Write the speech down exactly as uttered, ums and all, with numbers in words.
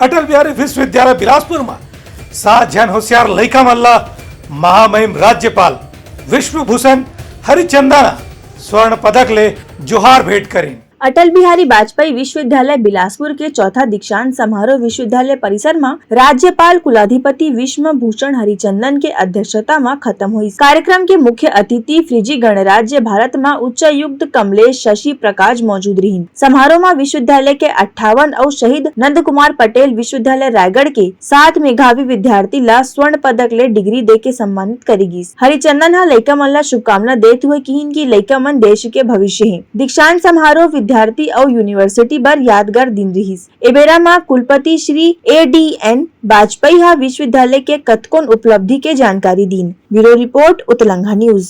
अटल बिहारी विश्वविद्यालय बिलासपुर म सात झन होशियार लइका मन ला महामहिम राज्यपाल विश्वभूषण हरिचंदन स्वर्ण पदक ले जोहार भेंट करिन। अटल बिहारी वाजपेयी विश्वविद्यालय बिलासपुर के चौथा दीक्षांत समारोह विश्वविद्यालय परिसर म राज्यपाल कुलाधिपति विश्व भूषण हरिचंदन के अध्यक्षता म खत्म होइस। कार्यक्रम के मुख्य अतिथि फिजी गणराज्य भारत म उच्चायुक्त कमलेश शशि प्रकाश मौजूद रहिन। समारोह म विश्वविद्यालय के अट्ठावन अउ शहीद नंद कुमार पटेल विश्वविद्यालय रायगढ़ के सात मेधावी विद्यार्थी ला स्वर्ण पदक ले डिग्री दे के सम्मानित करे गिस। हरिचंदन ह लइका मन ला शुभकामना देत हुए किहिन कि लइका मन देश के भविष्य हे। दीक्षांत समारोह विद्यार्थी अउ यूनिवर्सिटी बर यादगार दिन रिहिस। ए बेरा म कुलपति Shri A D N Vajpayee ह विश्वविद्यालय के कतकोन उपलब्धि के जानकारी दीन। Bureau report, Utlangha news.